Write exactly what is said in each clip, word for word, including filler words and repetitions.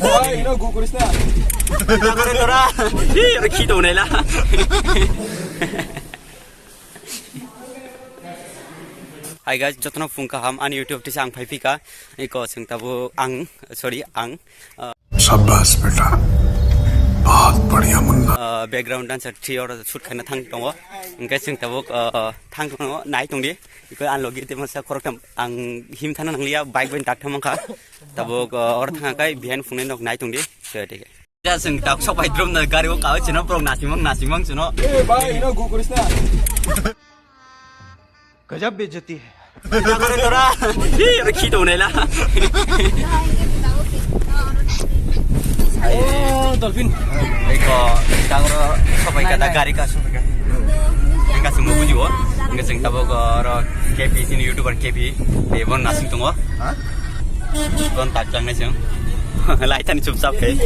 Oi, ino gu kuris na. Ino kore tora. Hi, ore khi tongnai la. Hi guys, jotono phung kaham ani YouTube tisa ang phai phika. Iko sing tabo ang, sorry, ang. Uh, Shabash beta. Bahut badhiya munna. Uh, background dancer three or shoot khaina thang tongo. Engke sing tabo, uh, thang tongo, nai tongdi. Iko ang logi te masa khoroktham ang him thana nangliya, bike bai tak thang mankha. Tabo, uh, or thang kai bihan phungnai nok nai tongdi. So, thik. Ja sing tak sok bai drum na gari o kawi chino prok nasing mang nasing mang chino. Eh, bhai, ino gu kuris na. गजब बेइज्जती है। Tora, tora. Hi, ore khi tongnai la. Oh, dolphin. Eko, tangro sobai kada gari ka sobai ka. Engka sungguh buji o. Engka sing tabo ko ro K P sini YouTuber K P. Debon nasing tongo. Hah? Kon tak chang nai chang. Lai tani chupchap khe.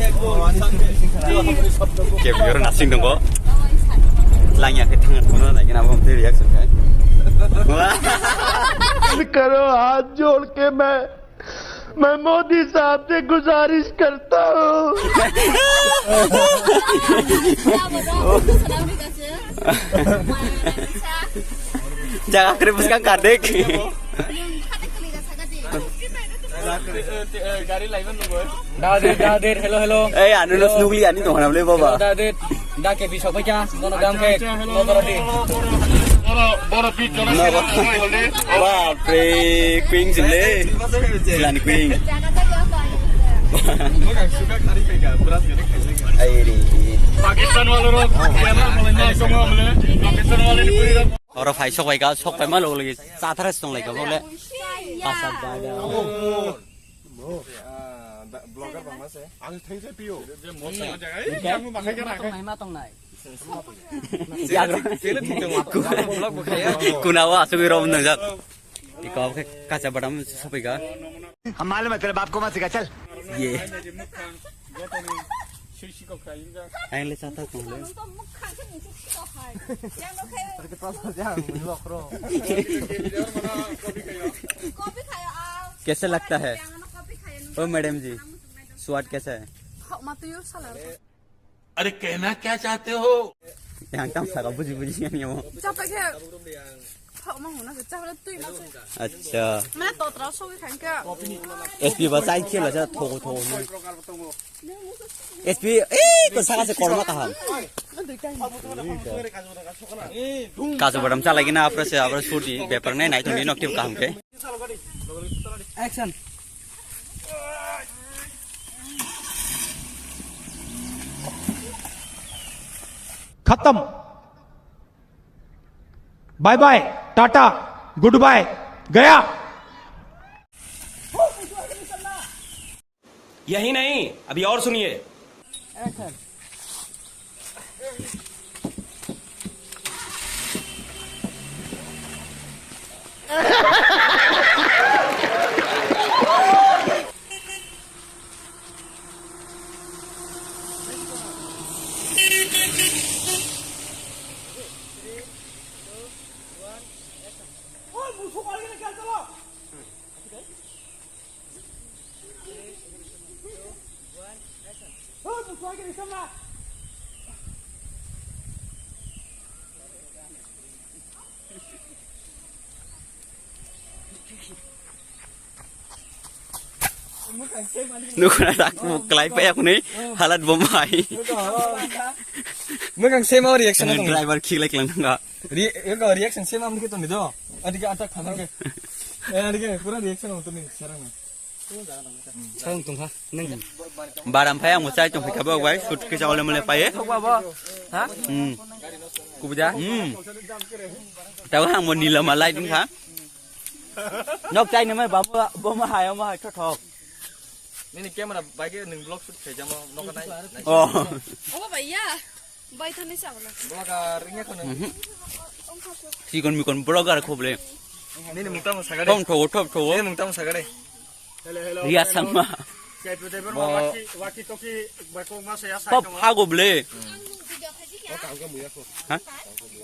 Ke biyor nasing dong ko. Lang ya khe thang thang na kena bom te reaction khe. Wah. करो, हाथ जोड़ के मैं, मैं मोदी साहब से गुजारिश करता हूँ। Jaga kere buskang kardek. Dadir, dadir, hello, hello. Eh, anu no snugli ani tong hamle baba. Dadir, da ke bisok paika, mono gam ke, mono roti. Boro, boro pit kono. Bapre, queen jile. Silani queen. Pakistan wala ro, Pakistan wala ni puri ro. Oro phai sok bai ka, sok pai ma logo logi chathara song lai ka bole. Kasat bai da. Blogger bang ma se. Ang thengse pio. Ang ma khai kana. Tong nai ma tong nai. Kuna wa asugwi rom nang jak. Iko ke kacha badam sopai ka. हम मालूम है तेरे बाप को मत सिखा, चल। Ye. Ang le chata tong le. कैसे लगता है? ओ मैडम जी, स्वाद कैसा है? अरे कहना क्या चाहते हो? Yang tam saka buji buji yang nyamu. Chapa khe. Phak mang huna khe chapa twi ma se. Acha. Mana totra sogi khan khe. S P ba chai khela cha thogo thogo. S P eh ko saka se korma kaham. Kasu badam chalai gina apre se apre surdi bepar nai nai to ni nok tip kaham khe. Action. खत्म। Bye bye, tata, good bye, गया। यही नहीं, अभी और सुनिए। Nukuna tak muklai pa yakni halat bomai. Mukang same o reaction tong. Driver khilai klang thanga. Re-, eko reaction same amni khe tongni do. Adike atak khana khe. Eh, adike pura reaction tongni sarang. Sarang tongkha. Nang. Baram phai ang chai tong phai kabo bai suitcase ole mole paye. Thok babo. Ha? Hmm. Kubja? Hmm. Tawa ang mo nila malai ding kha. Nok chai ni mai babo bo ma hayo ma thok thok. Nini camera bai ke ning vlog shoot khai jamo nok nai. Oh. Obo bai ya. Bai thani sa bala. Vlogger ringya kono. Mhm. Sikon mikon vlogger khoble. Nini mukta mo sagade. Thom thogo thom thogo. Nini mukta mo sagade. Hello, hello. Riya Sangma. Waki, waki toki, bako ma saya sai. Top hago ble. Ha?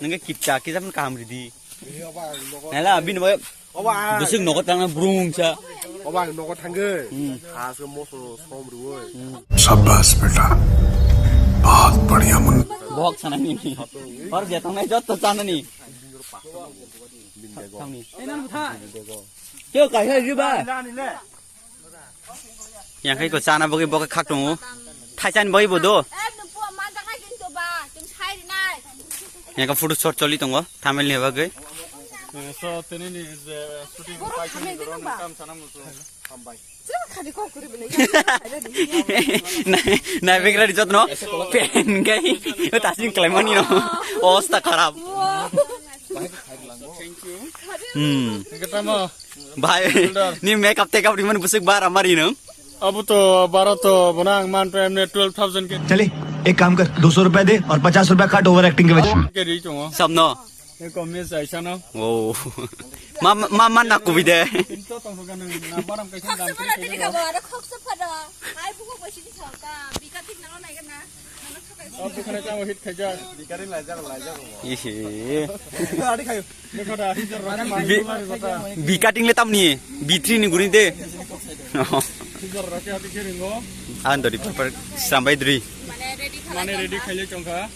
Nengke kipcha kisa pun kaham ridi. Nela bin boy. Bwswk nogo tangna brung sa. Oba ang nogo thangwi. Hmm. Haske moso som rwoi. Shabash beta. Bahut badhiya mun. Bok sanani. Hor je tangnai jotto chanani. Thangni. Kyo kaisa riba. Yang kai ko chana bagwi bok khak tongo. Thaichan bagwi bo do. Yang ka photo shot choli tongo. Thamel ni bagwi. So tini ni je shooting. Kam sana musu. Hambai. Nai, nai begra di jotno. Pen kai. Tasing klemani no. Osta kharap. Hmm. Bhai, ni makeup takeup rimani bwswk bara mari no. Abu to baro to bonang man to emne twelve thousand ke. चले, एक काम कर, दो सौ रुपए दे और पचास रुपए काट ओवर एक्टिंग के वजह से। Samno. Eko miss aisa no. Oh. Ma, ma, ma, na kubi de. Tinto tong suka nang na baram kaisa dam kiri kiri. Ada khok sepeda. Hai buku besi di sauka. Bika tik nang nai kana. Oh, bukan aja wahid khaja. Bikaring lajak lajak. Ihe. Adi khayo. Bi, bikating le tamni. B three ni guri de. Hizar rake adi kiri ngo. An dori papar sambai dri. Mane ready khaile chongkha.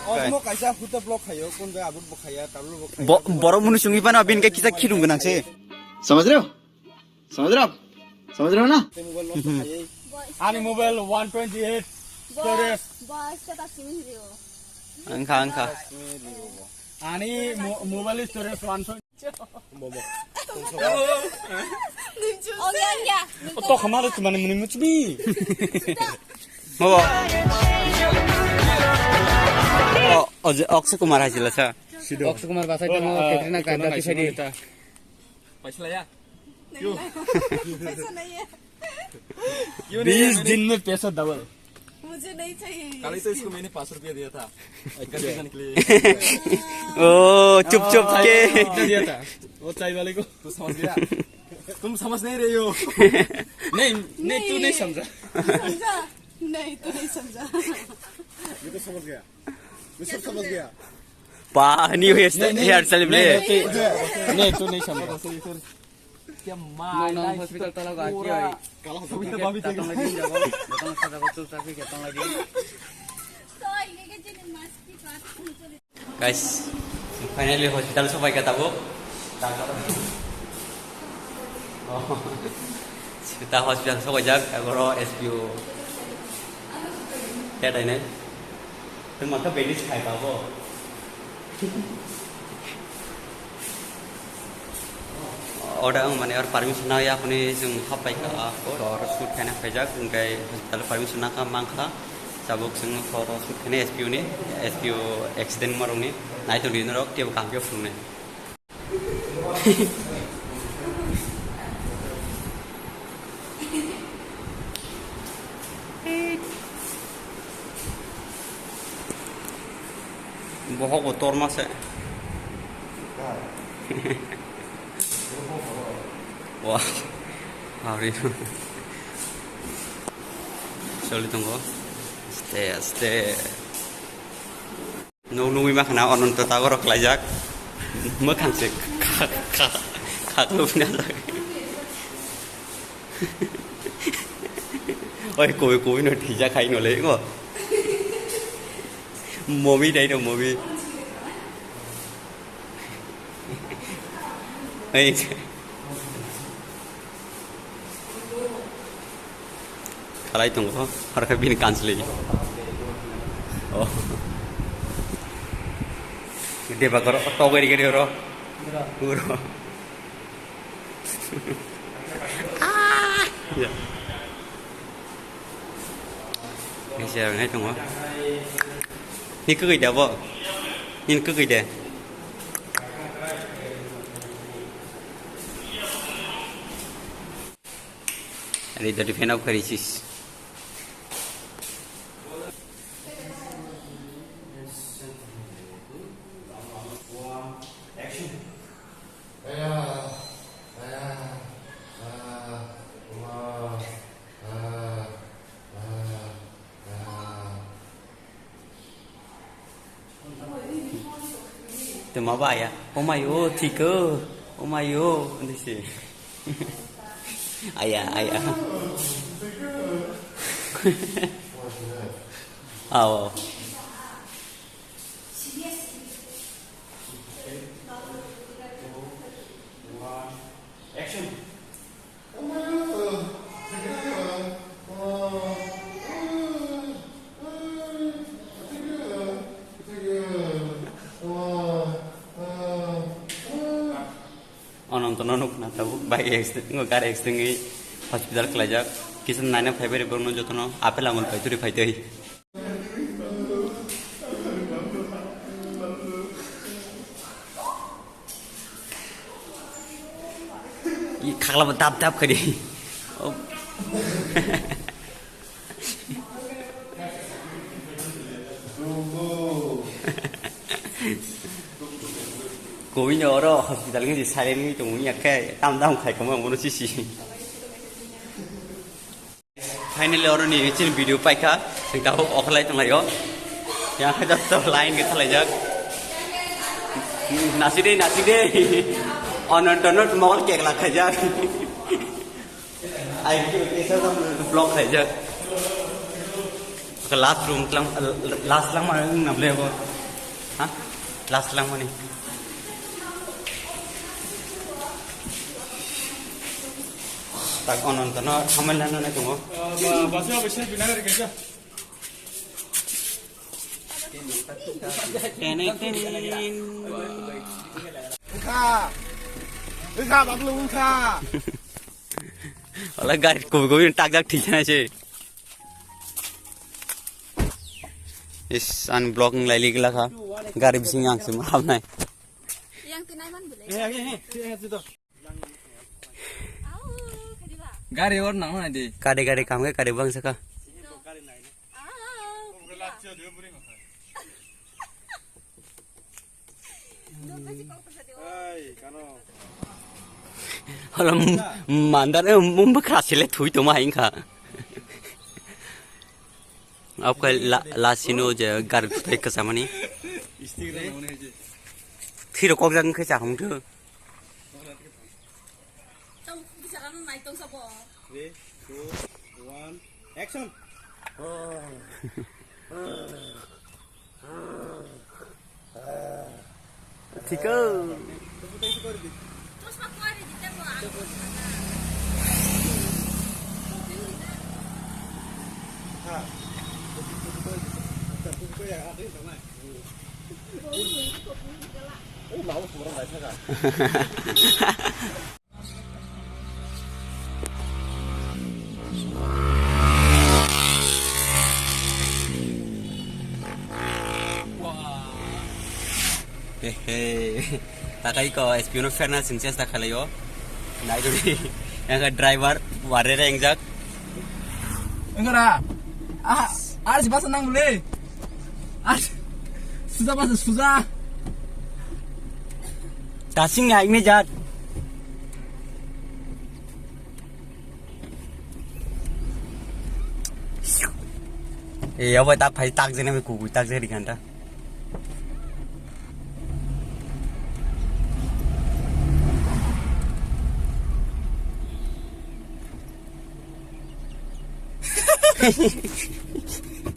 Omo kaisa photo block khayo, kun bai abut bo khaya, tablo bo khaya. Bo-, borok munu chungwi phano bini khe kisa khilung gwnang se. समझ रहे हो? समझ रहे हो आप? समझ रहे हो ना? Ani mobile one twenty eight storage. Wngkha, wngkha. Ani mo-, mobile storage one twenty. Momo. Oh, ya, ya. O to khamaro chumani muni muchbi. Momo. O, o je Akshay Kumar hai jila sa. Akshay Kumar basai tamo, Katrina Kaif da tisai di. पैसा लाया? क्यों? पैसा नहीं है। क्यों नहीं है? बीस दिन में पैसा डबल। मुझे नहीं चाहिए ये। कल ही तो इसको मैंने पाँच रुपया दिया था। अच्छा। ओ, चुप चुप के। कितना दिया था? वो चाय वाले को। तू समझ गया? तुम समझ नहीं रही हो। नहीं, नहीं, तू नहीं समझा। समझा? नहीं, तू नहीं समझा। ये तो समझ गया। ये सब समझ गया। Ba, new hair style, नहीं, नहीं, hair style नहीं, नहीं, तू नहीं समझा। क्या माँ, नहीं, नहीं, hospital तला को आके आई। कल hospital में भी देखा। Guys, finally hospital sopai kha tabuk. Oh, sita hospital sopai jak, agoro S P O. Khe tainai. Tei mata bandage khai ba bo. Order ang mane or permission na ya apni jeng hapai ka, ah, or shoot khaina khaijak, hingkai hospital permission na ka mangkha, tabuk jeng or shoot khaina S P O ni, S P O accident marung ni, nai tong di norok tebo kam khe phunuknai. Bohok bo torma se. Wah. Hari. Choli tongo. Aste, aste. Nuk nugwi makhna Ananto Tagoro klaijak. Mwkhang se kha, kha, kha, khaklo phina jak. Oi, koi, koi no thijak hai no le ngo. Momi dai no, momi. Ei. Khalai tongo, harkha bini kanchli. Oh. Debakar, togeri geri oro. Uro. Ah! Ya. Kaisa nai tongo. Ni kwgwi da bo? Ni kwgwi de? Ani dadi fan off kari sis. Tuma ba aya. Oh my oh, thik o. Oh my oh, this is. Aya, aya. Aw. Action. Onontono nukna tabuk bike accident, gari accident wi hospital khlaijak. Kisa naina phaibai rw borokno jotono apple angul paitwi phaitwi. I khaklabo dap dap khaidi. Oh. Kowino oro hospital ngi silent ngi tongo, yakhe tam dam khai kama mono sisi. Finally, oro ni chini video paikha, sing tahu okhlai tonglaio. Yang khe jotto line khe thalaijak. Naside, naside. Onontono mokol kek lakhaijak. Ai khe kesa sam vlog khaijak. Last room tlang, last lang ma nang le bo. Ha? Last lang mani. Tak Onontono hamai lano nai tongo. Ba, ba, ba, ba, ba, ba, ba. Tenek, tenek. Wngkha. Wngkha, baklo wngkha. Wala gari kubi kubi takjak thik se. Is, ani vlog wng lai lik lakha. Gari bising ang se ma habnai. Yang tinai man bole. Eh, eh, eh, eh, eh, eh, eh. Gari or nang nai di. Kari, kari, kam ke kari bang saka. Hala mandar, eh, mumba khrasile thui toma hai wngkha. Apkai la, la sino je gari tutai kwchamani. Thiro kokjak wngkhe chahung thung. Three, two, one, action! Thik o. Hehe. Takai ko S P no fairness sing chesta khalai o. Nai duri. Yang driver ware rengjak. Enggara. Ah, harus bahasa nang le. Ah, sudah bahasa sudah. Tasing ya ini jat. Eh, ya boy tak phai tak jene me kuku tak jene kan ta.